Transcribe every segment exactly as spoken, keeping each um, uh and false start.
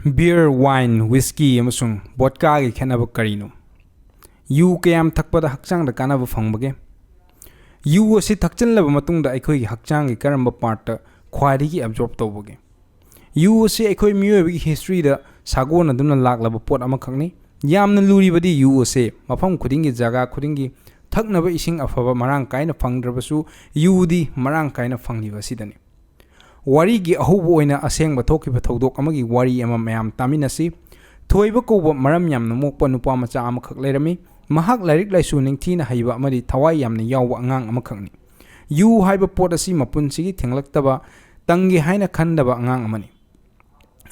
Beer, wine, whiskey ꯑꯃꯁꯨꯡ vodkaꯒꯤ ꯈꯦꯠꯅꯕ ꯀꯔꯤꯅꯣ? ꯌꯨ ꯀꯌꯥꯝ ꯊꯛꯄꯗ ꯍꯛꯆꯥꯡꯗ ꯀꯥꯟꯅꯕ ꯐꯪꯕꯒꯦ? ꯌꯨ ꯑꯁꯤ ꯊꯛꯆꯤꯜꯂꯕ ꯃꯇꯨꯡꯗ ꯑꯩꯈꯣꯏꯒꯤ ꯍꯛꯆꯥꯡꯒꯤ ꯀꯔꯝꯕ partꯇ ꯈ꯭ꯋꯥꯏꯗꯒꯤ absorb ꯇꯧꯕꯒꯦ? ꯌꯨ ꯑꯁꯤ ꯑꯩꯈꯣꯏ ꯃꯤꯑꯣꯏꯕꯒꯤ historyꯗ ꯁꯥꯒꯣꯟꯅꯗꯨꯅ ꯂꯥꯛꯂꯕ ꯄꯣꯠ ꯑꯃꯈꯛꯅꯤ꯫ ꯌꯥꯝꯅ ꯂꯨꯔꯤꯕꯗꯤ ꯌꯨ ꯑꯁꯤ ꯃꯐꯝ ꯈꯨꯗꯤꯡꯒꯤ, ꯖꯒꯥ ꯈꯨꯗꯤꯡꯒꯤ ꯊꯛꯅꯕ ꯏꯁꯤꯡ ꯑꯐꯕ ꯃꯔꯥꯡ ꯀꯥꯏꯅ ꯐꯪꯗ꯭ꯔꯕꯁꯨ ꯌꯨꯗꯤ ꯃꯔꯥꯡ ꯀꯥꯏꯅ ꯐꯪꯂꯤꯕ ꯑꯁꯤꯗꯅꯤ꯫ ꯋꯥꯔꯤꯒꯤ ꯑꯍꯧꯕ ꯑꯣꯏꯅ ꯑꯁꯦꯡꯕ ꯊꯣꯛꯈꯤꯕ ꯊꯧꯗꯣꯛ ꯑꯃꯒꯤ ꯋꯥꯔꯤ ꯑꯃ ꯃꯌꯥꯝ ꯇꯥꯃꯤꯟꯅꯁꯤ꯫ ꯊꯣꯏꯕ ꯀꯧꯕ ꯃꯔꯝ ꯌꯥꯝꯅ ꯃꯣꯛꯄ ꯅꯨꯄꯥ ꯃꯆꯥ ꯑꯃꯈꯛ ꯂꯩꯔꯝꯃꯤ꯫ ꯃꯍꯥꯛ ꯂꯥꯏꯔꯤꯛ ꯂꯥꯏꯁꯨ ꯅꯤꯡꯊꯤꯅ ꯍꯩꯕ ꯑꯃꯗꯤ ꯊꯋꯥꯏ ꯌꯥꯝꯅ ꯌꯥꯎꯕ ꯑꯉꯥꯡ ꯑꯃꯈꯛꯅꯤ꯫ ꯌꯨ ꯍꯥꯏꯕ ꯄꯣꯠ ꯑꯁꯤ ꯃꯄꯨꯟꯁꯤꯒꯤ ꯊꯦꯡꯂꯛꯇꯕ, ꯇꯝꯒꯦ ꯍꯥꯏꯅ ꯈꯟꯗꯕ ꯑꯉꯥꯡ ꯑꯃꯅꯤ꯫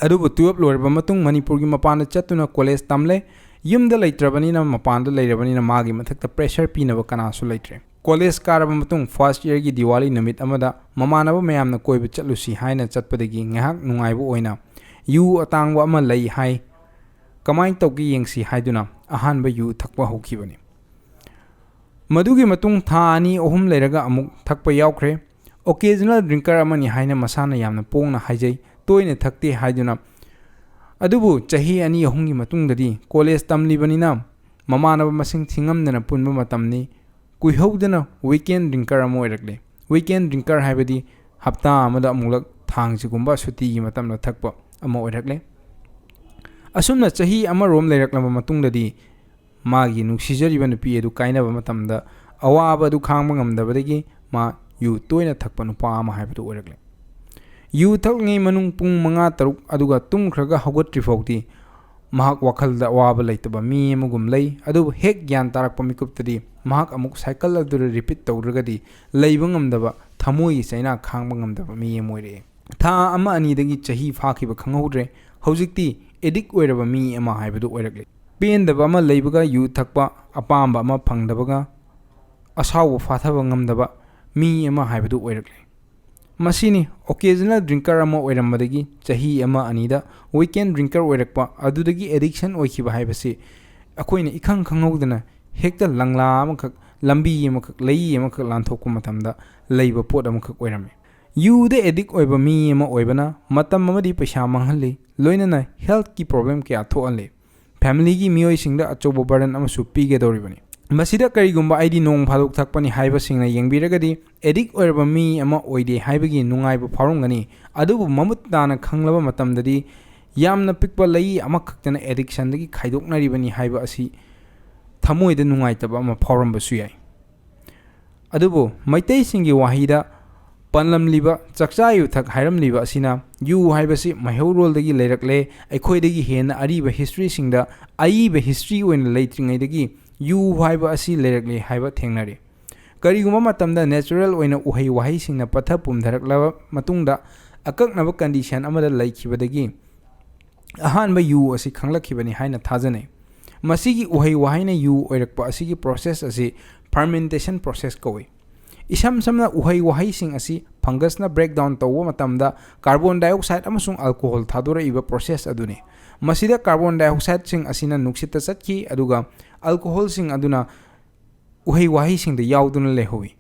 ꯑꯗꯨꯕꯨ twelve ꯂꯣꯏꯔꯕ ꯃꯇꯨꯡ ꯃꯅꯤꯄꯨꯔꯒꯤ ꯃꯄꯥꯟꯗ ꯆꯠꯇꯨꯅ college ꯇꯝꯂꯦ꯫ ꯌꯨꯝꯗ ꯂꯩꯇ꯭ꯔꯕꯅꯤꯅ, ꯃꯄꯥꯟꯗ ꯂꯩꯔꯕꯅꯤꯅ ꯃꯥꯒꯤ ꯃꯊꯛꯇ pressure ꯄꯤꯅꯕ ꯀꯅꯥꯁꯨ ꯂꯩꯇ꯭ꯔꯦ꯫ College ꯀꯥꯔꯕ ꯃꯇꯨꯡ first yearꯒꯤ ꯗꯤꯋꯥꯂꯤ ꯅꯨꯃꯤꯠ ꯑꯃꯗ ꯃꯃꯥꯟꯅꯕ ꯃꯌꯥꯝꯅ ꯀꯣꯏꯕ ꯆꯠꯂꯨꯁꯤ ꯍꯥꯏꯅ ꯆꯠꯄꯗꯒꯤ ꯉꯥꯏꯍꯥꯛ ꯅꯨꯡꯉꯥꯏꯕ ꯑꯣꯏꯅ ꯌꯨ ꯑꯇꯥꯡꯕ ꯑꯃ ꯂꯩ ꯍꯥꯏ, ꯀꯃꯥꯏꯅ ꯇꯧꯒꯦ ꯌꯦꯡꯁꯤ ꯍꯥꯏꯗꯨꯅ ꯑꯍꯥꯟꯕ ꯌꯨ ꯊꯛꯄ ꯍꯧꯈꯤꯕꯅꯤ꯫ ꯃꯗꯨꯒꯤ ꯃꯇꯨꯡ ꯊꯥ ꯑꯅꯤ ꯑꯍꯨꯝ ꯂꯩꯔꯒ ꯑꯃꯨꯛ ꯊꯛꯄ ꯌꯥꯎꯈ꯭ꯔꯦ꯫ Occasional drinker ꯑꯃꯅꯤ ꯍꯥꯏꯅ ꯃꯁꯥꯅ ꯌꯥꯝꯅ ꯄꯣꯡꯅ ꯍꯥꯏꯖꯩ, ꯇꯣꯏꯅ ꯊꯛꯇꯦ ꯍꯥꯏꯗꯨꯅ꯫ ꯑꯗꯨꯕꯨ ꯆꯍꯤ ꯑꯅꯤ ꯑꯍꯨꯝꯒꯤ ꯃꯇꯨꯡꯗꯗꯤ college ꯇꯝꯂꯤꯕꯅꯤꯅ ꯃꯃꯥꯟꯅꯕ ꯃꯁꯤꯡ ꯊꯤꯉꯝꯗꯅ ꯄꯨꯟꯕ ꯃꯇꯝꯅꯤ꯫ ꯀꯨꯏꯍꯧꯗꯅ weekend drinker ꯑꯃ ꯑꯣꯏꯔꯛꯂꯦ꯫ Weekend drinker ꯍꯥꯏꯕꯗꯤ ꯍꯞꯇꯥ ꯑꯃꯗ ꯑꯃꯨꯛꯂꯛ ꯊꯥꯡꯁꯤꯒꯨꯝꯕ ꯁꯨꯇꯤꯒꯤ ꯃꯇꯝꯗ ꯊꯛꯄ ꯑꯃ ꯑꯣꯏꯔꯛꯂꯦ꯫ ꯑꯁꯨꯝꯅ ꯆꯍꯤ ꯑꯃꯔꯣꯝ ꯂꯩꯔꯛꯂꯕ ꯃꯇꯨꯡꯗꯗꯤ ꯃꯥꯒꯤ ꯅꯨꯡꯁꯤꯖꯔꯤꯕ ꯅꯨꯄꯤ ꯑꯗꯨ ꯀꯥꯏꯅꯕ ꯃꯇꯝꯗ ꯑꯋꯥꯕ ꯑꯗꯨ ꯈꯥꯡꯕ ꯉꯝꯗꯕꯗꯒꯤ ꯃꯥ ꯌꯨ ꯇꯣꯏꯅ ꯊꯛꯄ ꯅꯨꯄꯥ ꯑꯃ ꯍꯥꯏꯕꯗꯨ ꯑꯣꯏꯔꯛꯂꯦ꯫ ꯌꯨ ꯊꯛꯂꯤꯉꯩ ꯃꯅꯨꯡ ꯄꯨꯡ ꯃꯉꯥ ꯇꯔꯨꯛ ꯑꯗꯨꯒ ꯇꯨꯝꯈ꯭ꯔꯒ ꯍꯧꯒꯠꯇ꯭ꯔꯤ ꯐꯥꯎꯗꯤ ꯃꯍꯥꯛ ꯋꯥꯈꯜꯗ ꯑꯋꯥꯕ ꯂꯩꯇꯕ ꯃꯤ ꯑꯃꯒꯨꯝ ꯂꯩ꯫ ꯑꯗꯨꯕꯨ ꯍꯦꯛ ꯒ꯭ꯌꯥꯟ ꯇꯥꯔꯛꯄ ꯃꯤꯀꯨꯞꯇꯗꯤ ꯃꯍꯥꯛ ꯑꯃꯨꯛ cycle ꯑꯗꯨꯗ repeat ꯇꯧꯗ꯭ꯔꯒꯗꯤ ꯂꯩꯕ ꯉꯝꯗꯕ, ꯊꯃꯣꯏꯒꯤ ꯆꯩꯅꯥ ꯈꯥꯡꯕ ꯉꯝꯗꯕ ꯃꯤ ꯑꯃ ꯑꯣꯏꯔꯛꯑꯦ꯫ ꯊꯥ ꯑꯃ ꯑꯅꯤꯗꯒꯤ ꯆꯍꯤ ꯐꯥꯈꯤꯕ ꯈꯪꯍꯧꯗ꯭ꯔꯦ꯫ ꯍꯧꯖꯤꯛꯇꯤ addict ꯑꯣꯏꯔꯕ ꯃꯤ ꯑꯃ ꯍꯥꯏꯕꯗꯨ ꯑꯣꯏꯔꯛꯂꯦ꯫ ꯄꯦꯟꯗꯕ ꯑꯃ ꯂꯩꯕꯒ ꯌꯨ ꯊꯛꯄ, ꯑꯄꯥꯝꯕ ꯑꯃ ꯐꯪꯗꯕꯒ ꯑꯁꯥꯎꯕ ꯐꯥꯊꯕ ꯉꯝꯗꯕ ꯃꯤ ꯑꯃ ꯍꯥꯏꯕꯗꯨ ꯑꯣꯏꯔꯛꯂꯦ꯫ ꯃꯁꯤꯅꯤ occasional drinker ꯑꯃ ꯑꯣꯏꯔꯝꯕꯗꯒꯤ ꯆꯍꯤ ꯑꯃ ꯑꯅꯤꯗ weekend drinker ꯑꯣꯏꯔꯛꯄ, ꯑꯗꯨꯗꯒꯤ addiction ꯑꯣꯏꯈꯤꯕ ꯍꯥꯏꯕꯁꯤ ꯑꯩꯈꯣꯏꯅ ꯏꯈꯪ ꯈꯪꯍꯧꯗꯅ ꯍꯦꯛꯇ ꯂꯪꯂꯥ ꯑꯃꯈꯛ, ꯂꯝꯕꯤ ꯑꯃꯈꯛ, ꯂꯩꯏ ꯑꯃꯈꯛ ꯂꯥꯟꯊꯣꯛꯄ ꯃꯇꯝꯗ ꯂꯩꯕ ꯄꯣꯠ ꯑꯃꯈꯛ ꯑꯣꯏꯔꯝꯃꯤ꯫ ꯌꯨꯗ ꯑꯦꯗꯤꯛ ꯑꯣꯏꯕ ꯃꯤ ꯑꯃ ꯑꯣꯏꯕꯅ ꯃꯇꯝ ꯑꯃꯗꯤ ꯄꯩꯁꯥ ꯃꯥꯡꯍꯜꯂꯤ, ꯂꯣꯏꯅꯅ ꯍꯦꯜꯊꯀꯤ ꯄ꯭ꯔꯣꯕ꯭ꯂꯦꯝ ꯀꯌꯥ ꯊꯣꯛꯍꯜꯂꯤ꯫ ꯐꯦꯃꯤꯂꯤꯒꯤ ꯃꯤꯑꯣꯏꯁꯤꯡꯗ ꯑꯆꯧꯕ ꯕꯔꯗꯟ ꯑꯃꯁꯨ ꯄꯤꯒꯗꯧꯔꯤꯕꯅꯤ꯫ ꯃꯁꯤꯗ ꯀꯔꯤꯒꯨꯝꯕ ꯑꯩꯗꯤ ꯅꯣꯡ ꯐꯥꯗꯣꯛ ꯊꯛꯄꯅꯤ ꯍꯥꯏꯕꯁꯤꯡꯅ ꯌꯦꯡꯕꯤꯔꯒꯗꯤ, ꯑꯦꯗꯤꯛ ꯑꯣꯏꯔꯕ ꯃꯤ ꯑꯃ ꯑꯣꯏꯗꯦ ꯍꯥꯏꯕꯒꯤ ꯅꯨꯡꯉꯥꯏꯕ ꯐꯥꯎꯔꯝꯒꯅꯤ, ꯑꯗꯨꯕꯨ ꯃꯃꯨꯠ ꯇꯥꯅ ꯈꯪꯂꯕ ꯃꯇꯝꯗꯗꯤ ꯌꯥꯝꯅ ꯄꯤꯛꯄ ꯂꯩꯏ ꯑꯃꯈꯛꯇꯅ ꯑꯦꯗꯤꯛꯁꯟꯗꯒꯤ ꯈꯥꯏꯗꯣꯛꯅꯔꯤꯕꯅꯤ ꯍꯥꯏꯕ ꯑꯁꯤ ꯊꯃꯣꯏꯗ ꯅꯨꯡꯉꯥꯏꯇꯕ ꯑꯃ ꯐꯥꯎꯔꯝꯕꯁꯨ ꯌꯥꯏ꯫ ꯑꯗꯨꯕꯨ ꯃꯩꯇꯩꯁꯤꯡꯒꯤ ꯋꯥꯍꯩꯗ ꯄꯟꯂꯝꯂꯤꯕ ꯆꯥꯛꯆꯥ ꯌꯨꯊꯛ ꯍꯥꯏꯔꯝꯂꯤꯕ ꯑꯁꯤꯅ ꯌꯨ ꯍꯥꯏꯕꯁꯤ ꯃꯩꯍꯧꯔꯣꯜꯗꯒꯤ ꯂꯩꯔꯛꯂꯦ, ꯑꯩꯈꯣꯏꯗꯒꯤ ꯍꯦꯟꯅ ꯑꯔꯤꯕ ꯍꯤꯁꯇ꯭ꯔꯤꯁꯤꯡꯗ ꯑꯏꯕ ꯍꯤꯁꯇ꯭ꯔꯤ ꯑꯣꯏꯅ ꯂꯩꯇ꯭ꯔꯤꯉꯩꯗꯒꯤ ꯌꯨ ꯍꯥꯏꯕ ꯑꯁꯤ ꯂꯩꯔꯛꯂꯦ ꯍꯥꯏꯕ ꯊꯦꯡꯅꯔꯦ꯫ ꯀꯔꯤꯒꯨꯝꯕ ꯃꯇꯝꯗ ꯅꯦꯆꯔꯦꯜ ꯑꯣꯏꯅ ꯎꯍꯩ ꯋꯥꯍꯩꯁꯤꯡꯅ ꯄꯠꯊ ꯄꯨꯝꯊꯔꯛꯂꯕ ꯃꯇꯨꯡꯗ ꯑꯀꯛꯅꯕ ꯀꯟꯗꯤꯁꯟ ꯑꯃꯗ ꯂꯩꯈꯤꯕꯗꯒꯤ ꯑꯍꯥꯟꯕ ꯌꯨ ꯑꯁꯤ ꯈꯪꯂꯛꯈꯤꯕꯅꯤ ꯍꯥꯏꯅ ꯊꯥꯖꯅꯩ꯫ ꯃꯁꯤꯒꯤ ꯎꯍꯩ ꯋꯥꯍꯩꯅ ꯌꯨ ꯑꯣꯏꯔꯛꯄ ꯑꯁꯤꯒꯤ ꯄ꯭ꯔꯣꯁꯦꯁ ꯑꯁꯤ ꯐꯔꯃꯦꯟꯇꯦꯁꯟ ꯄ꯭ꯔꯣꯁꯦꯁ ꯀꯧꯏ꯫ ꯏꯁꯝ ꯁꯝꯅ ꯎꯍꯩ ꯋꯥꯍꯩꯁꯤꯡ ꯑꯁꯤ ꯐꯪꯒꯁꯅ ꯕ꯭ꯔꯦꯛ ꯗꯥꯎꯟ ꯇꯧꯕ ꯃꯇꯝꯗ ꯀꯥꯔꯕꯣꯟ ꯗꯥꯏꯑꯣꯛꯁꯥꯏꯗ ꯑꯃꯁꯨꯡ ꯑꯜꯀꯣꯍꯣꯜ ꯊꯥꯗꯣꯔꯛꯏꯕ ꯄ꯭ꯔꯣꯁꯦꯁ ꯑꯗꯨꯅꯤ꯫ ꯃꯁꯤꯗ ꯀꯥꯔꯕꯣꯟ ꯗꯥꯏꯑꯣꯛꯁꯥꯏꯗꯁꯤꯡ ꯑꯁꯤꯅ ꯅꯨꯡꯁꯤꯠꯇ ꯆꯠꯈꯤ, ꯑꯗꯨꯒ ꯑꯜꯀꯣꯍꯣꯜꯁꯤꯡ ꯑꯗꯨꯅ ꯎꯍꯩ ꯋꯥꯍꯩꯁꯤꯡꯗ ꯌꯥꯎꯗꯨꯅ ꯂꯩꯍꯧꯏ꯫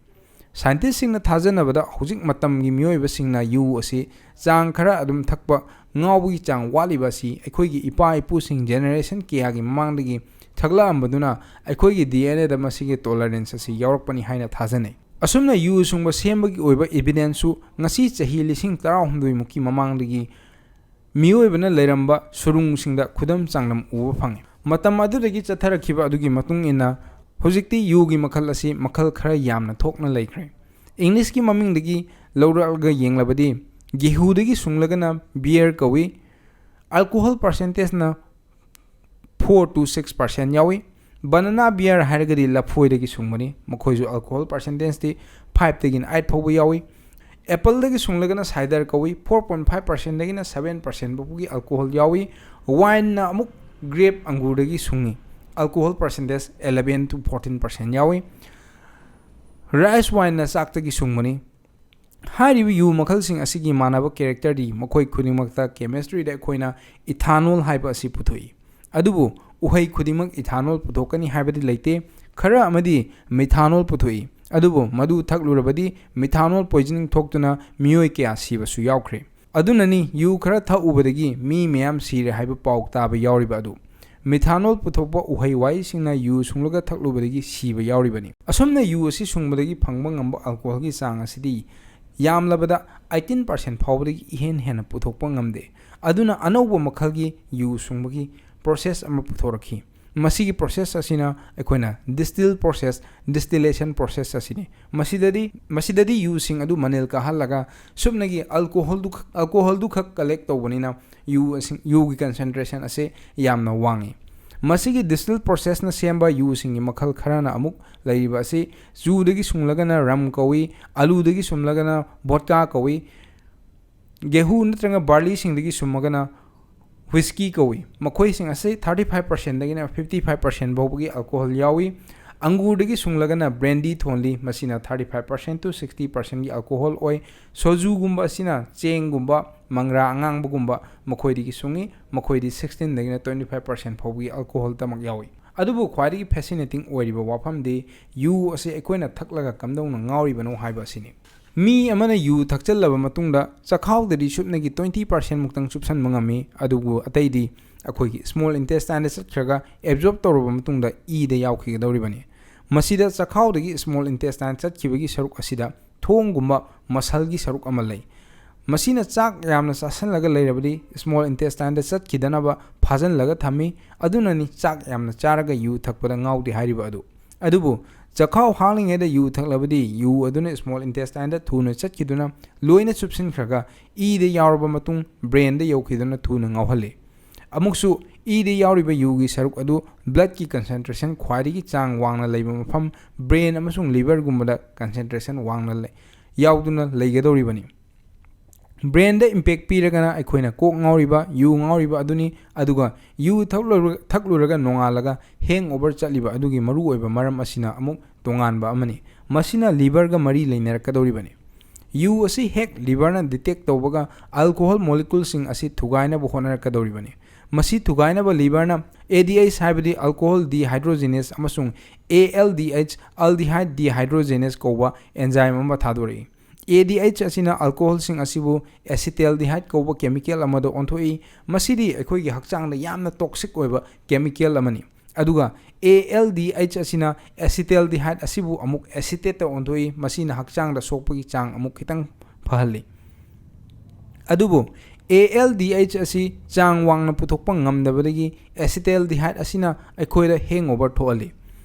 ꯁꯥꯏꯟꯇꯤꯁꯁꯤꯡꯅ ꯊꯥꯖꯅꯕꯗ, ꯍꯧꯖꯤꯛ ꯃꯇꯝꯒꯤ ꯃꯤꯑꯣꯏꯕꯁꯤꯡꯅ ꯌꯨ ꯑꯁꯤ ꯆꯥꯡ ꯈꯔ ꯑꯗꯨꯝ ꯊꯛꯄ, ꯉꯥꯎꯕꯒꯤ ꯆꯥꯡ ꯋꯥꯠꯂꯤꯕ ꯑꯁꯤ ꯑꯩꯈꯣꯏꯒꯤ ꯏꯄꯥ ꯏꯄꯨꯁꯤꯡ ꯖꯦꯅꯦꯔꯦꯁꯟ ꯀꯌꯥꯒꯤ ꯃꯃꯥꯡꯗꯒꯤ ꯊꯛꯂꯛꯂꯝꯕꯗꯨꯅ ꯑꯩꯈꯣꯏꯒꯤ ꯗꯤ ꯑꯦꯟ ꯑꯦꯗ ꯃꯁꯤꯒꯤ ꯇꯣꯂꯔꯦꯟꯁ ꯑꯁꯤ ꯌꯥꯎꯔꯛꯄꯅꯤ ꯍꯥꯏꯅ ꯊꯥꯖꯅꯩ꯫ ꯑꯁꯨꯝꯅ ꯌꯨ ꯁꯨꯡꯕ ꯁꯦꯝꯕꯒꯤ ꯑꯣꯏꯕ ꯏꯚꯤꯗꯦꯟꯁꯁꯨ ꯉꯁꯤ ꯆꯍꯤ ꯂꯤꯁꯤꯡ ꯇꯔꯥꯍꯨꯝꯗꯣꯏ ꯃꯨꯛꯀꯤ ꯃꯃꯥꯡꯗꯒꯤ ꯃꯤꯑꯣꯏꯕꯅ ꯂꯩꯔꯝꯕ ꯁꯨꯔꯨꯡꯁꯤꯡꯗ ꯈꯨꯗꯝ ꯆꯥꯡꯗꯝ ꯎꯕ ꯐꯪꯉꯤ꯫ ꯃꯇꯝ ꯑꯗꯨꯗꯒꯤ ꯆꯠꯊꯔꯛꯈꯤꯕ ꯑꯗꯨꯒꯤ ꯃꯇꯨꯡ ꯏꯟꯅ ꯍꯧꯖꯤꯛꯇꯤ ꯌꯨꯒꯤ ꯃꯈꯜ ꯑꯁꯤ ꯃꯈꯜ ꯈꯔ ꯌꯥꯝꯅ ꯊꯣꯛꯅ ꯂꯩꯈ꯭ꯔꯦ꯫ ꯏꯪꯂꯤꯁꯀꯤ ꯃꯃꯤꯡꯗꯒꯤ ꯂꯧꯔꯛꯂꯒ ꯌꯦꯡꯂꯕꯗꯤ, ꯒꯦꯍꯨꯗꯒꯤ ꯁꯨꯡꯂꯒꯅ ꯕꯤꯌꯔ ꯀꯧꯏ꯫ ꯑꯜꯀꯣꯍꯣꯜ ꯄꯥꯔꯁꯦꯟꯇꯦꯖꯅ four to six percent ꯌꯥꯎꯏ꯫ ꯕꯅꯥꯅꯥ ꯕꯤꯌꯔ ꯍꯥꯏꯔꯒꯗꯤ ꯂꯐꯣꯏꯗꯒꯤ ꯁꯨꯡꯕꯅꯤ, ꯃꯈꯣꯏꯁꯨ ꯑꯜꯀꯣꯍꯣꯜ ꯄꯥꯔꯁꯦꯟꯇꯦꯖꯇꯤ five ꯇꯒꯤꯅ eight ꯐꯥꯎꯕ ꯌꯥꯎꯏ꯫ ꯑꯦꯄꯜꯗꯒꯤ ꯁꯨꯡꯂꯒꯅ ꯁꯥꯏꯗꯔ ꯀꯧꯏ, four point five percentꯗꯒꯤꯅ seven percent ꯐꯥꯎꯕꯒꯤ ꯑꯜꯀꯣꯍꯣꯜ ꯌꯥꯎꯏ꯫ ꯋꯥꯏꯟꯅ ꯑꯃꯨꯛ ꯒ꯭ꯔꯦꯞ, ꯑꯪꯒꯨꯔꯗꯒꯤ ꯁꯨꯡꯉꯤ꯫ Alcohol percentage eleven to fourteen percent ꯌꯥꯎꯏ꯫ ꯔꯥꯏꯁ ꯋꯥꯏꯟꯅ ꯆꯥꯛꯇꯒꯤ ꯁꯨꯡꯕꯅꯤ꯫ ꯍꯥꯏꯔꯤꯕ ꯌꯨ ꯃꯈꯜꯁꯤꯡ ꯑꯁꯤꯒꯤ ꯃꯥꯟꯅꯕ ꯀꯦꯔꯦꯛꯇꯔꯗꯤ ꯃꯈꯣꯏ ꯈꯨꯗꯤꯡꯃꯛꯇ ꯀꯦꯃꯤꯁꯇ꯭ꯔꯤꯗ ꯑꯩꯈꯣꯏꯅ ꯏꯊꯥꯅꯣꯜ ꯍꯥꯏꯕ ꯑꯁꯤ ꯄꯨꯊꯣꯛꯏ꯫ ꯑꯗꯨꯕꯨ ꯎꯍꯩ ꯈꯨꯗꯤꯡꯃꯛ ꯏꯊꯥꯅꯣꯜ ꯄꯨꯊꯣꯛꯀꯅꯤ ꯍꯥꯏꯕꯗꯤ ꯂꯩꯇꯦ꯫ ꯈꯔ ꯑꯃꯗꯤ ꯃꯤꯊꯥꯅꯣꯜ ꯄꯨꯊꯣꯛꯏ꯫ ꯑꯗꯨꯕꯨ ꯃꯗꯨ ꯊꯛꯂꯨꯔꯕꯗꯤ methanol poisoning ꯊꯣꯛꯇꯨꯅ ꯃꯤꯑꯣꯏ ꯀꯌꯥ ꯁꯤꯕꯁꯨ ꯌꯥꯎꯈ꯭ꯔꯦ꯫ ꯑꯗꯨꯅꯅꯤ ꯌꯨ ꯈꯔ ꯊꯛꯎꯕꯗꯒꯤ ꯃꯤ ꯃꯌꯥꯝ ꯁꯤꯔꯦ ꯍꯥꯏꯕ ꯄꯥꯎ ꯇꯥꯕ ꯌꯥꯎꯔꯤꯕ ꯑꯗꯨ꯫ Methanol ꯄꯨꯊꯣꯛꯄ ꯎꯍꯩ ꯋꯥꯍꯩꯁꯤꯡꯅ ꯌꯨ ꯁꯨꯡꯂꯒ ꯊꯛꯂꯨꯕꯗꯒꯤ ꯁꯤꯕ ꯌꯥꯎꯔꯤꯕꯅꯤ꯫ ꯑꯁꯨꯝꯅ ꯌꯨ ꯑꯁꯤ ꯁꯨꯡꯕꯗꯒꯤ ꯐꯪꯕ ꯉꯝꯕ alcoholꯒꯤ ꯆꯥꯡ ꯑꯁꯤꯗꯤ ꯌꯥꯝꯂꯕꯗ eighteen percent ꯐꯥꯎꯕꯗꯒꯤ ꯏꯍꯦꯟ ꯍꯦꯟꯅ ꯄꯨꯊꯣꯛꯄ ꯉꯝꯗꯦ꯫ ꯑꯗꯨꯅ ꯑꯅꯧꯕ ꯃꯈꯜꯒꯤ ꯌꯨ ꯁꯨꯡꯕꯒꯤ process ꯑꯃ ꯄꯨꯊꯣꯔꯛꯈꯤ꯫ ꯃꯁꯤꯒꯤ process ꯑꯁꯤꯅ ꯑꯩꯈꯣꯏꯅ distill process, distillation process ꯑꯁꯤꯅꯤ꯫ ꯃꯁꯤꯗꯗꯤ, ꯃꯁꯤꯗꯗꯤ ꯌꯨꯁꯤꯡ ꯑꯗꯨ ꯃꯅꯤꯜ ꯀꯥꯍꯜꯂꯒ ꯁꯨꯞꯅꯒꯤ alcoholꯗꯨ ꯈꯛ, alcoholꯗꯨ ꯈꯛ collect ꯇꯧꯕꯅꯤꯅ ꯌꯨ ꯑꯁꯤ, ꯌꯨꯒꯤ concentration ꯑꯁꯤ ꯌꯥꯝꯅ ꯋꯥꯡꯉꯤ꯫ ꯃꯁꯤꯒꯤ distill processꯅ ꯁꯦꯝꯕ ꯌꯨꯁꯤꯡꯒꯤ ꯃꯈꯜ ꯈꯔꯅ ꯑꯃꯨꯛ ꯂꯩꯔꯤꯕ ꯑꯁꯤ ꯆꯨꯗꯒꯤ ꯁꯨꯡꯂꯒꯅ rum ꯀꯧꯏ, ꯑꯂꯨꯗꯒꯤ ꯁꯨꯡꯂꯒꯅ vodka ꯀꯧꯏ, ꯒꯦꯍꯨ ꯅꯠꯇ꯭ꯔꯒ barleyꯁꯤꯡꯗꯒꯤ ꯁꯨꯝꯃꯒꯅ whisky ꯀꯧꯏ꯫ ꯃꯈꯣꯏꯁꯤꯡ ꯑꯁꯤ thirty five percentꯗꯒꯤꯅ fifty five percent ꯐꯥꯎꯕꯒꯤ alcohol ꯌꯥꯎꯏ꯫ ꯑꯪꯒꯨꯔꯗꯒꯤ ꯁꯨꯡꯂꯒꯅ brandy ꯊꯣꯜꯂꯤ, ꯃꯁꯤꯅ thirty five percent to sixty percentꯒꯤ alcohol ꯑꯣꯏ꯫ Sojuꯒꯨꯝꯕ ꯑꯁꯤꯅ ꯆꯦꯡꯒꯨꯝꯕ, ꯃꯪꯒ꯭ꯔꯥ ꯑꯉꯥꯡꯕꯒꯨꯝꯕ ꯃꯈꯣꯏꯗꯒꯤ ꯁꯨꯡꯏ, ꯃꯈꯣꯏꯗꯤ sixteenꯗꯒꯤꯅ twenty five percent ꯐꯥꯎꯕꯒꯤ alcoholꯇꯃꯛ ꯌꯥꯎꯏ꯫ ꯑꯗꯨꯕꯨ ꯈ꯭ꯋꯥꯏꯗꯒꯤ fascinating ꯑꯣꯏꯔꯤꯕ ꯋꯥꯐꯝꯗꯤ ꯌꯨ ꯑꯁꯤ ꯑꯩꯈꯣꯏꯅ ꯊꯛꯂꯒ ꯀꯝꯗꯧꯅ ꯉꯥꯎꯔꯤꯕꯅꯣ ꯍꯥꯏꯕ ꯑꯁꯤꯅꯤ꯫ ꯃꯤ ꯑꯃꯅ ꯌꯨ ꯊꯛꯆꯜꯂꯕ ꯃꯇꯨꯡꯗ ꯆꯈꯥꯎꯗꯗꯤ ꯁꯨꯞꯅꯒꯤ twenty percent ꯃꯨꯛꯇꯪ ꯆꯨꯞꯁꯟꯕ ꯉꯝꯃꯤ, ꯑꯗꯨꯕꯨ ꯑꯇꯩꯗꯤ ꯑꯩꯈꯣꯏꯒꯤ small intestineꯗ ꯆꯠꯈ꯭ꯔꯒ absorb ꯇꯧꯔꯕ ꯃꯇꯨꯡꯗ ꯏꯗ ꯌꯥꯎꯈꯤꯒꯗꯧꯔꯤꯕꯅꯤ꯫ ꯃꯁꯤꯗ ꯆꯈꯥꯎꯗꯒꯤ small intestine ꯆꯠꯈꯤꯕꯒꯤ ꯁꯔꯨꯛ ꯑꯁꯤꯗ ꯊꯣꯡꯒꯨꯝꯕ muscleꯒꯤ ꯁꯔꯨꯛ ꯑꯃ ꯂꯩ꯫ ꯃꯁꯤꯅ ꯆꯥꯛ ꯌꯥꯝꯅ ꯆꯥꯁꯜꯂꯒ ꯂꯩꯔꯕꯗꯤ small intestineꯗ ꯆꯠꯈꯤꯗꯅꯕ ꯐꯥꯖꯤꯜꯂꯒ ꯊꯝꯃꯤ꯫ ꯑꯗꯨꯅꯅꯤ ꯆꯥꯛ ꯌꯥꯝꯅ ꯆꯥꯔꯒ ꯌꯨ ꯊꯛꯄꯗ ꯉꯥꯎꯗꯦ ꯍꯥꯏꯔꯤꯕ ꯑꯗꯨ꯫ ꯑꯗꯨꯕꯨ ꯆꯈꯥꯎ ꯍꯥꯡꯂꯤꯉꯩꯗ ꯌꯨ ꯊꯛꯂꯕꯗꯤ ꯌꯨ ꯑꯗꯨꯅ small intestineꯗ ꯊꯨꯅ ꯆꯠꯈꯤꯗꯨꯅ ꯂꯣꯏꯅ ꯆꯨꯞꯁꯤꯟꯈ꯭ꯔꯒ ꯏꯗ ꯌꯥꯎꯔꯕ ꯃꯇꯨꯡ brainꯗ ꯌꯧꯈꯤꯗꯨꯅ ꯊꯨꯅ ꯉꯥꯎꯍꯜꯂꯤ꯫ ꯑꯃꯨꯛꯁꯨ ꯏꯗ ꯌꯥꯎꯔꯤꯕ ꯌꯨꯒꯤ ꯁꯔꯨꯛ ꯑꯗꯨ bloodꯀꯤ concentration ꯈ꯭ꯋꯥꯏꯗꯒꯤ ꯆꯥꯡ ꯋꯥꯡꯅ ꯂꯩꯕ ꯃꯐꯝ brain ꯑꯃꯁꯨꯡ liverꯒꯨꯝꯕꯗ concentration ꯋꯥꯡꯅ ꯂꯩ, ꯌꯥꯎꯗꯨꯅ ꯂꯩꯒꯗꯧꯔꯤꯕꯅꯤ꯫ Brainꯗ impact ꯄꯤꯔꯒꯅ ꯑꯩꯈꯣꯏꯅ ꯀꯣꯛ ꯉꯥꯎꯔꯤꯕ, ꯌꯨ ꯉꯥꯎꯔꯤꯕ ꯑꯗꯨꯅꯤ, ꯑꯗꯨꯒ ꯌꯨ ꯊꯛꯂꯨꯔ-, ꯊꯛꯂꯨꯔꯒ ꯅꯣꯡꯉꯥꯜꯂꯒ hangover ꯆꯠꯂꯤꯕ ꯑꯗꯨꯒꯤ ꯃꯔꯨꯑꯣꯏꯕ ꯃꯔꯝ ꯑꯁꯤꯅ ꯑꯃꯨꯛ ꯇꯣꯉꯥꯟꯕ ꯑꯃꯅꯤ꯫ ꯃꯁꯤꯅ liverꯒ ꯃꯔꯤ ꯂꯩꯅꯔꯛꯀꯗꯧꯔꯤꯕꯅꯤ꯫ ꯌꯨ ꯑꯁꯤ ꯍꯦꯛ liverꯅ detect ꯇꯧꯕꯒ alcohol moleculeꯁꯤꯡ ꯑꯁꯤ ꯊꯨꯒꯥꯏꯅꯕ ꯍꯣꯠꯅꯔꯛꯀꯗꯧꯔꯤꯕꯅꯤ꯫ ꯃꯁꯤ ꯊꯨꯒꯥꯏꯅꯕ liverꯅ ADH ꯍꯥꯏꯕꯗꯤ alcohol dehydrogenase ꯑꯃꯁꯨꯡ ALDH aldehyde dehydrogenase ꯀꯧꯕ enzyme ꯑꯃ ꯊꯥꯗꯣꯔꯛꯏ꯫ ADH ꯑꯁꯤꯅ alcoholꯁꯤꯡ ꯑꯁꯤꯕꯨ acetaldehyde ꯀꯧꯕ chemical ꯑꯃꯗ ꯑꯣꯟꯊꯣꯛꯏ꯫ ꯃꯁꯤꯗꯤ ꯑꯩꯈꯣꯏꯒꯤ ꯍꯛꯆꯥꯡꯗ ꯌꯥꯝꯅ toxic ꯑꯣꯏꯕ chemical ꯑꯃꯅꯤ꯫ ꯑꯗꯨꯒ ALDH ꯑꯁꯤꯅ acetaldehyde ꯑꯁꯤꯕꯨ ꯑꯃꯨꯛ acetateꯇ ꯑꯣꯟꯊꯣꯛꯏ꯫ ꯃꯁꯤꯅ ꯍꯛꯆꯥꯡꯗ ꯁꯣꯛꯄꯒꯤ ꯆꯥꯡ ꯑꯃꯨꯛ ꯈꯤꯇꯪ ꯐꯍꯜꯂꯤ꯫ ꯑꯗꯨꯕꯨ ALDH ꯑꯁꯤ ꯆꯥꯡ ꯋꯥꯡꯅ ꯄꯨꯊꯣꯛꯄ ꯉꯝꯗꯕꯗꯒꯤ acetaldehyde ꯑꯁꯤꯅ ꯑꯩꯈꯣꯏꯗ hangover ꯊꯣꯛꯍꯜꯂꯤ꯫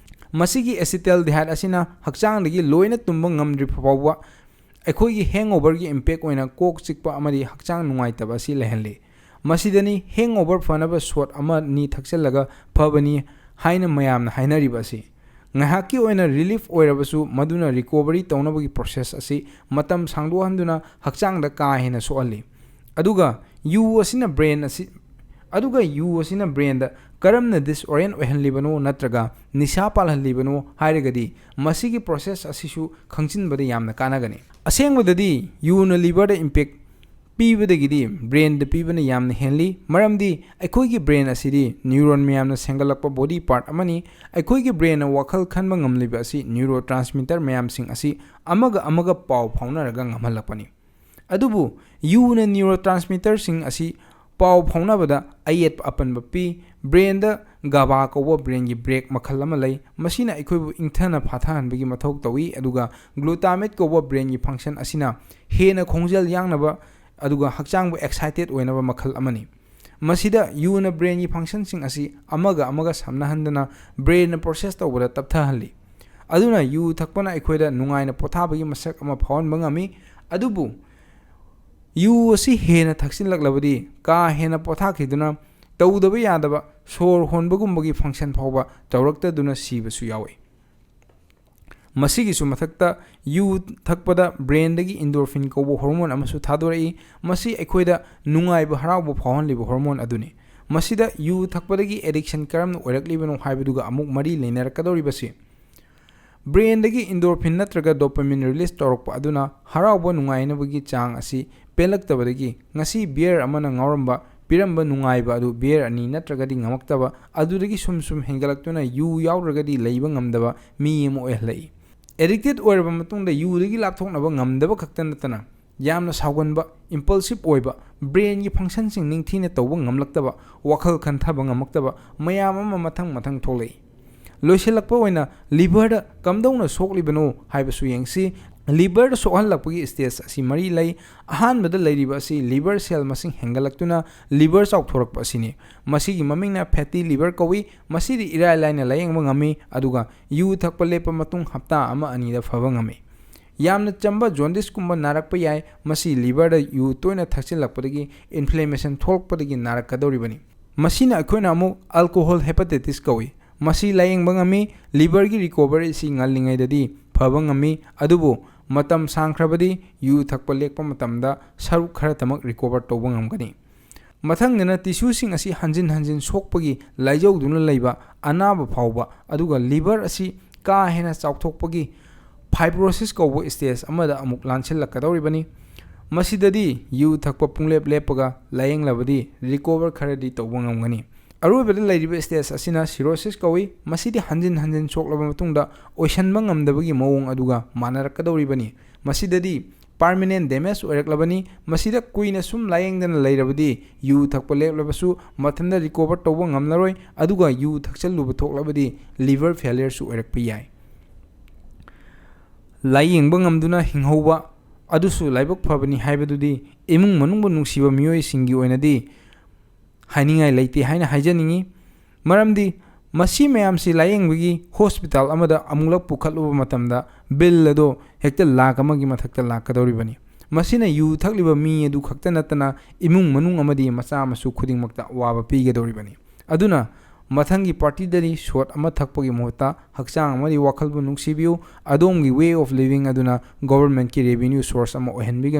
ꯃꯁꯤꯒꯤ acetaldehyde ꯑꯁꯤꯅ ꯍꯛꯆꯥꯡꯗꯒꯤ ꯂꯣꯏꯅ ꯇꯨꯝꯕ ꯉꯝꯗ꯭ꯔꯤꯕ ꯐꯥꯎꯕ ꯑꯩꯈꯣꯏꯒꯤ hangoverꯒꯤ impact ꯑꯣꯏꯅ ꯀꯣꯛ ꯆꯤꯛꯄ ꯑꯃꯗꯤ ꯍꯛꯆꯥꯡ ꯅꯨꯡꯉꯥꯏꯇꯕ ꯑꯁꯤ ꯂꯩꯍꯜꯂꯤ꯫ ꯃꯁꯤꯗꯅꯤ hangover ꯐꯅꯕ shot ꯑꯃ ꯅꯤ ꯊꯛꯆꯜꯂꯒ ꯐꯕꯅꯤ ꯍꯥꯏꯅ ꯃꯌꯥꯝꯅ ꯍꯥꯏꯅꯔꯤꯕ ꯑꯁꯤ꯫ ꯉꯥꯏꯍꯥꯛꯀꯤ ꯑꯣꯏꯅ relief ꯑꯣꯏꯔꯕꯁꯨ ꯃꯗꯨꯅ recovery ꯇꯧꯅꯕꯒꯤ process ꯑꯁꯤ ꯃꯇꯝ ꯁꯥꯡꯗꯣꯛꯍꯟꯗꯨꯅ ꯍꯛꯆꯥꯡꯗ ꯀꯥ ꯍꯦꯟꯅ ꯁꯣꯛꯍꯜꯂꯤ꯫ ꯑꯗꯨꯒ ꯌꯨ ꯑꯁꯤꯅ brain ꯑꯁꯤ, ꯑꯗꯨꯒ ꯌꯨ ꯑꯁꯤꯅ brainꯗ ꯀꯔꯝꯅ disorient ꯑꯣꯏꯍꯜꯂꯤꯕꯅꯣ ꯅꯠꯇ꯭ꯔꯒ ꯅꯤꯁꯥ ꯄꯥꯜꯍꯜꯂꯤꯕꯅꯣ ꯍꯥꯏꯔꯒꯗꯤ ꯃꯁꯤꯒꯤ process ꯑꯁꯤꯁꯨ ꯈꯪꯖꯤꯟꯕꯗ ꯌꯥꯝꯅ ꯀꯥꯟꯅꯒꯅꯤ꯫ ꯑꯁꯦꯡꯕꯗꯗꯤ ꯌꯨꯅ liverꯗ impact ꯄꯤꯕꯗꯒꯤꯗꯤ brainꯗ ꯄꯤꯕꯅ ꯌꯥꯝꯅ ꯍꯦꯜꯂꯤ, ꯃꯔꯝꯗꯤ ꯑꯩꯈꯣꯏꯒꯤ brain ꯑꯁꯤꯗꯤ neuron ꯃꯌꯥꯝꯅ ꯁꯦꯝꯒꯠꯂꯛꯄ body part ꯑꯃꯅꯤ꯫ ꯑꯩꯈꯣꯏꯒꯤ brainꯅ ꯋꯥꯈꯜ ꯈꯟꯕ ꯉꯝꯂꯤꯕ ꯑꯁꯤ neurotransmitter ꯃꯌꯥꯝꯁꯤꯡ ꯑꯁꯤ ꯑꯃꯒ ꯑꯃꯒ ꯄꯥꯎ ꯐꯥꯎꯅꯔꯒ ꯉꯝꯍꯜꯂꯛꯄꯅꯤ꯫ ꯑꯗꯨꯕꯨ ꯌꯨꯅ neurotransmitterꯁꯤꯡ ꯑꯁꯤ ꯄꯥꯎ ꯐꯥꯎꯅꯕꯗ ꯑꯌꯦꯠꯄ ꯑꯄꯟꯕ ꯄꯤ꯫ Brainꯗ GABA ꯀꯧꯕ brainꯒꯤ brake ꯃꯈꯜ ꯑꯃ ꯂꯩ, ꯃꯁꯤꯅ ꯑꯩꯈꯣꯏꯕꯨ ꯏꯪꯊꯅ ꯐꯥꯊꯍꯟꯕꯒꯤ ꯃꯊꯧ ꯇꯧꯏ, ꯑꯗꯨꯒ glutamate ꯀꯧꯕ brainꯒꯤ function ꯑꯁꯤꯅ ꯍꯦꯟꯅ ꯈꯣꯡꯖꯦꯜ ꯌꯥꯡꯅꯕ ꯑꯗꯨꯒ ꯍꯛꯆꯥꯡꯕꯨ excited ꯑꯣꯏꯅꯕ ꯃꯈꯜ ꯑꯃꯅꯤ꯫ ꯃꯁꯤꯗ ꯌꯨꯅ brainꯒꯤ functionꯁꯤꯡ ꯑꯁꯤ ꯑꯃꯒ ꯑꯃꯒ ꯁꯝꯅꯍꯟꯗꯅ brainꯅ process ꯇꯧꯕꯗ ꯇꯞꯊꯍꯜꯂꯤ꯫ ꯑꯗꯨꯅ ꯌꯨ ꯊꯛꯄꯅ ꯑꯩꯈꯣꯏꯗ ꯅꯨꯡꯉꯥꯏꯅ ꯄꯣꯊꯥꯕꯒꯤ ꯃꯁꯛ ꯑꯃ ꯐꯥꯎꯍꯟꯕ ꯉꯝꯃꯤ, ꯑꯗꯨꯕꯨ ꯌꯨ ꯑꯁꯤ ꯍꯦꯟꯅ ꯊꯛꯆꯤꯜꯂꯛꯂꯕꯗꯤ ꯀꯥ ꯍꯦꯟꯅ ꯄꯣꯊꯥꯈꯤꯗꯨꯅ ꯇꯧꯗꯕ ꯌꯥꯗꯕ ꯁꯣꯔ ꯍꯣꯟꯕꯒꯨꯝꯕꯒꯤ function ꯐꯥꯎꯕ ꯇꯧꯔꯛꯇꯗꯨꯅ ꯁꯤꯕꯁꯨ ꯌꯥꯎꯏ꯫ ꯃꯁꯤꯒꯤꯁꯨ ꯃꯊꯛꯇ ꯌꯨ ꯊꯛꯄꯗ brainꯗꯒꯤ endorphin ꯀꯧꯕ hormone ꯑꯃꯁꯨ ꯊꯥꯗꯣꯔꯛꯏ꯫ ꯃꯁꯤ ꯑꯩꯈꯣꯏꯗ ꯅꯨꯡꯉꯥꯏꯕ ꯍꯔꯥꯎꯕ ꯐꯥꯎꯍꯜꯂꯤꯕ hormone ꯑꯗꯨꯅꯤ꯫ ꯃꯁꯤꯗ ꯌꯨ ꯊꯛꯄꯗꯒꯤ addiction ꯀꯔꯝꯅ ꯑꯣꯏꯔꯛꯂꯤꯕꯅꯣ ꯍꯥꯏꯕꯗꯨꯒ ꯑꯃꯨꯛ ꯃꯔꯤ ꯂꯩꯅꯔꯛꯀꯗꯧꯔꯤꯕꯁꯤ꯫ ꯕ꯭ꯔꯦꯟꯗꯒꯤ ꯏꯟꯗꯣꯔꯐꯤꯟ ꯅꯠꯇ꯭ꯔꯒ ꯗꯣꯄꯥꯃꯤꯟ ꯔꯤꯂꯤꯁ ꯇꯧꯔꯛꯄ ꯑꯗꯨꯅ ꯍꯔꯥꯎꯕ ꯅꯨꯡꯉꯥꯏꯅꯕꯒꯤ ꯆꯥꯡ ꯑꯁꯤ ꯄꯦꯜꯂꯛꯇꯕꯗꯒꯤ ꯉꯁꯤ ꯕꯤꯌꯔ ꯑꯃꯅ ꯉꯥꯎꯔꯝꯕ, ꯄꯤꯔꯝꯕ ꯅꯨꯡꯉꯥꯏꯕ ꯑꯗꯨ ꯕꯤꯌꯔ ꯑꯅꯤ ꯅꯠꯇ꯭ꯔꯒꯗꯤ ꯉꯝꯃꯛꯇꯕ, ꯑꯗꯨꯗꯒꯤ ꯁꯨꯝ ꯁꯨꯝ ꯍꯦꯟꯒꯠꯂꯛꯇꯨꯅ ꯌꯨ ꯌꯥꯎꯗ꯭ꯔꯒꯗꯤ ꯂꯩꯕ ꯉꯝꯗꯕ ꯃꯤ ꯑꯃ ꯑꯣꯏꯍꯜꯂꯛꯏ꯫ ꯑꯦꯗꯤꯛꯇꯦꯠ ꯑꯣꯏꯔꯕ ꯃꯇꯨꯡꯗ ꯌꯨꯗꯒꯤ ꯂꯥꯞꯊꯣꯛꯅꯕ ꯉꯝꯗꯕ ꯈꯛꯇ ꯅꯠꯇꯅ ꯌꯥꯝꯅ ꯁꯥꯎꯒꯟꯕ, ꯏꯝꯄꯜꯁꯤꯞ ꯑꯣꯏꯕ, ꯕ꯭ꯔꯦꯟꯒꯤ ꯐꯪꯁꯟꯁꯤꯡ ꯅꯤꯡꯊꯤꯅ ꯇꯧꯕ ꯉꯝꯂꯛꯇꯕ, ꯋꯥꯈꯜ ꯈꯟꯊꯕ ꯉꯝꯃꯛꯇꯕ ꯃꯌꯥꯝ ꯑꯃ ꯃꯊꯪ ꯃꯊꯪ ꯊꯣꯛꯂꯛꯏ꯫ ꯂꯣꯏꯁꯤꯜꯂꯛꯄ ꯑꯣꯏꯅ ꯂꯤꯚꯔꯗ ꯀꯝꯗꯧꯅ ꯁꯣꯛꯂꯤꯕꯅꯣ ꯍꯥꯏꯕꯁꯨ ꯌꯦꯡꯁꯤ꯫ ꯂꯤꯚꯔꯗ ꯁꯣꯛꯍꯜꯂꯛꯄꯒꯤ ꯁ꯭ꯇꯦꯖ ꯑꯁꯤ ꯃꯔꯤ ꯂꯩ꯫ ꯑꯍꯥꯟꯕꯗ ꯂꯩꯔꯤꯕ ꯑꯁꯤ ꯂꯤꯚꯔ ꯁꯦꯜ ꯃꯁꯤꯡ ꯍꯦꯟꯒꯠꯂꯛꯇꯨꯅ ꯂꯤꯚꯔ ꯆꯥꯎꯊꯣꯔꯛꯄ ꯑꯁꯤꯅꯤ꯫ ꯃꯁꯤꯒꯤ ꯃꯃꯤꯡꯅ ꯐꯦꯇꯤ ꯂꯤꯚꯔ ꯀꯧꯏ꯫ ꯃꯁꯤꯗꯤ ꯏꯔꯥꯏ ꯂꯥꯏꯅ ꯂꯥꯌꯦꯡꯕ ꯉꯝꯃꯤ, ꯑꯗꯨꯒ ꯌꯨ ꯊꯛꯄ ꯂꯦꯞꯄ ꯃꯇꯨꯡ ꯍꯞꯇꯥ ꯑꯃ ꯑꯅꯤꯗ ꯐꯕ ꯉꯝꯃꯤ꯫ ꯌꯥꯝꯅ ꯆꯝꯕ ꯖꯣꯟꯗꯤꯁꯀꯨꯝꯕ ꯅꯥꯔꯛꯄ ꯌꯥꯏ꯫ ꯃꯁꯤ ꯂꯤꯚꯔꯗ ꯌꯨ ꯇꯣꯏꯅ ꯊꯛꯆꯤꯜꯂꯛꯄꯗꯒꯤ ꯏꯟꯐ꯭ꯂꯦꯃꯦꯁꯟ ꯊꯣꯛꯂꯛꯄꯗꯒꯤ ꯅꯥꯔꯛꯀꯗꯧꯔꯤꯕꯅꯤ꯫ ꯃꯁꯤꯅ ꯑꯩꯈꯣꯏꯅ ꯑꯃꯨꯛ ꯑꯜꯀꯣꯍꯣꯜ ꯍꯦꯄꯥꯇꯥꯏꯇꯤꯁ ꯀꯧꯏ꯫ ꯃꯁꯤ ꯂꯥꯌꯦꯡꯕ ꯉꯝꯃꯤ꯫ ꯂꯤꯚꯔꯒꯤ ꯔꯤꯀꯣꯚꯔꯤ ꯑꯁꯤ ꯉꯜꯂꯤꯉꯩꯗꯗꯤ ꯐꯕ ꯉꯝꯃꯤ, ꯑꯗꯨꯕꯨ ꯃꯇꯝ ꯁꯥꯡꯈ꯭ꯔꯕꯗꯤ ꯌꯨ ꯊꯛꯄ ꯂꯦꯞꯄ ꯃꯇꯝꯗ ꯁꯔꯨꯛ ꯈꯔꯇꯃꯛ ꯔꯤꯀꯣꯚꯔ ꯇꯧꯕ ꯉꯝꯒꯅꯤ꯫ ꯃꯊꯪꯗꯅ ꯇꯤꯁꯨꯁꯤꯡ ꯑꯁꯤ ꯍꯟꯖꯤꯟ ꯍꯟꯖꯤꯟ ꯁꯣꯛꯄꯒꯤ ꯂꯥꯏꯖꯧꯗꯨꯅ ꯂꯩꯕ ꯑꯅꯥꯕ ꯐꯥꯎꯕ, ꯑꯗꯨꯒ ꯂꯤꯚꯔ ꯑꯁꯤ ꯀꯥ ꯍꯦꯟꯅ ꯆꯥꯎꯊꯣꯛꯄꯒꯤ ꯐꯥꯏꯕ꯭ꯔꯣꯁꯤꯁ ꯀꯧꯕ ꯁ꯭ꯇꯦꯖ ꯑꯃꯗ ꯑꯃꯨꯛ ꯂꯥꯟꯁꯤꯜꯂꯛꯀꯗꯧꯔꯤꯕꯅꯤ꯫ ꯃꯁꯤꯗꯗꯤ ꯌꯨ ꯊꯛꯄ ꯄꯨꯡꯂꯦꯞ ꯂꯦꯞꯄꯒ ꯂꯥꯌꯦꯡꯂꯕꯗꯤ ꯔꯤꯀꯣꯚꯔ ꯈꯔꯗꯤ ꯇꯧꯕ ꯉꯝꯒꯅꯤ꯫ ꯑꯔꯣꯏꯕꯗ ꯂꯩꯔꯤꯕ ꯁ꯭ꯇꯦꯖ ꯑꯁꯤꯅ ꯁꯤꯔꯣꯁꯤꯁ ꯀꯧꯏ꯫ ꯃꯁꯤꯗꯤ ꯍꯟꯖꯤꯟ ꯍꯟꯖꯤꯟ ꯁꯣꯛꯂꯕ ꯃꯇꯨꯡꯗ ꯑꯣꯏꯁꯟꯕ ꯉꯝꯗꯕꯒꯤ ꯃꯑꯣꯡ ꯑꯗꯨꯒ ꯃꯥꯟꯅꯔꯛꯀꯗꯧꯔꯤꯕꯅꯤ꯫ ꯃꯁꯤꯗꯗꯤ ꯄꯥꯔꯃꯤꯅꯦꯟ ꯗꯦꯃꯦꯖ ꯑꯣꯏꯔꯛꯂꯕꯅꯤ꯫ ꯃꯁꯤꯗ ꯀꯨꯏꯅ ꯁꯨꯝ ꯂꯥꯌꯦꯡꯗꯅ ꯂꯩꯔꯕꯗꯤ ꯌꯨ ꯊꯛꯄ ꯂꯦꯞꯂꯕꯁꯨ ꯃꯊꯟꯇ ꯔꯤꯀꯣꯚꯔ ꯇꯧꯕ ꯉꯝꯂꯔꯣꯏ, ꯑꯗꯨꯒ ꯌꯨ ꯊꯛꯆꯜꯂꯨꯕ ꯊꯣꯛꯂꯕꯗꯤ ꯂꯤꯚꯔ ꯐꯦꯂꯤꯌꯔꯁꯨ ꯑꯣꯏꯔꯛꯄ ꯌꯥꯏ꯫ ꯂꯥꯌꯦꯡꯕ ꯉꯝꯗꯨꯅ ꯍꯤꯡꯍꯧꯕ ꯑꯗꯨꯁꯨ ꯂꯥꯏꯕꯛ ꯐꯕꯅꯤ ꯍꯥꯏꯕꯗꯨꯗꯤ ꯏꯃꯨꯡ ꯃꯅꯨꯡꯕꯨ ꯅꯨꯡꯁꯤꯕ ꯃꯤꯑꯣꯏꯁꯤꯡꯒꯤ ꯑꯣꯏꯅꯗꯤ ꯍꯥꯏꯅꯤꯡꯉꯥꯏ ꯂꯩꯇꯦ ꯍꯥꯏꯅ ꯍꯥꯏꯖꯅꯤꯡꯉꯤ꯫ ꯃꯔꯝꯗꯤ ꯃꯁꯤ ꯃꯌꯥꯝꯁꯤ ꯂꯥꯌꯦꯡꯕꯒꯤ ꯍꯣꯁꯄꯤꯇꯥꯜ ꯑꯃꯗ ꯑꯃꯨꯛꯂꯛ ꯄꯨꯈꯠꯂꯨꯕ ꯃꯇꯝꯗ ꯕꯤꯜ ꯑꯗꯣ ꯍꯦꯛꯇ ꯂꯥꯈ ꯑꯃꯒꯤ ꯃꯊꯛꯇ ꯂꯥꯛꯀꯗꯧꯔꯤꯕꯅꯤ꯫ ꯃꯁꯤꯅ ꯌꯨ ꯊꯛꯂꯤꯕ ꯃꯤ ꯑꯗꯨ ꯈꯛꯇ ꯅꯠꯇꯅ ꯏꯃꯨꯡ ꯃꯅꯨꯡ ꯑꯃꯗꯤ ꯃꯆꯥ ꯃꯁꯨ ꯈꯨꯗꯤꯡꯃꯛꯇ ꯑꯋꯥꯕ ꯄꯤꯒꯗꯧꯔꯤꯕꯅꯤ꯫ ꯑꯗꯨꯅ ꯃꯊꯪꯒꯤ ꯄꯥꯔꯇꯤꯗꯗꯤ ꯁꯣꯠ ꯑꯃ ꯊꯛꯄꯒꯤ ꯃꯍꯨꯠꯇ ꯍꯛꯆꯥꯡ ꯑꯃꯗꯤ ꯋꯥꯈꯜꯕꯨ ꯅꯨꯡꯁꯤꯕꯤꯌꯨ꯫ ꯑꯗꯣꯝꯒꯤ way of living ꯑꯗꯨꯅ ꯒꯣꯚꯔꯟꯃꯦꯟꯠꯀꯤ revenue source ꯑꯃ ꯑꯣꯏꯍꯟꯕꯤꯒꯅꯨ꯫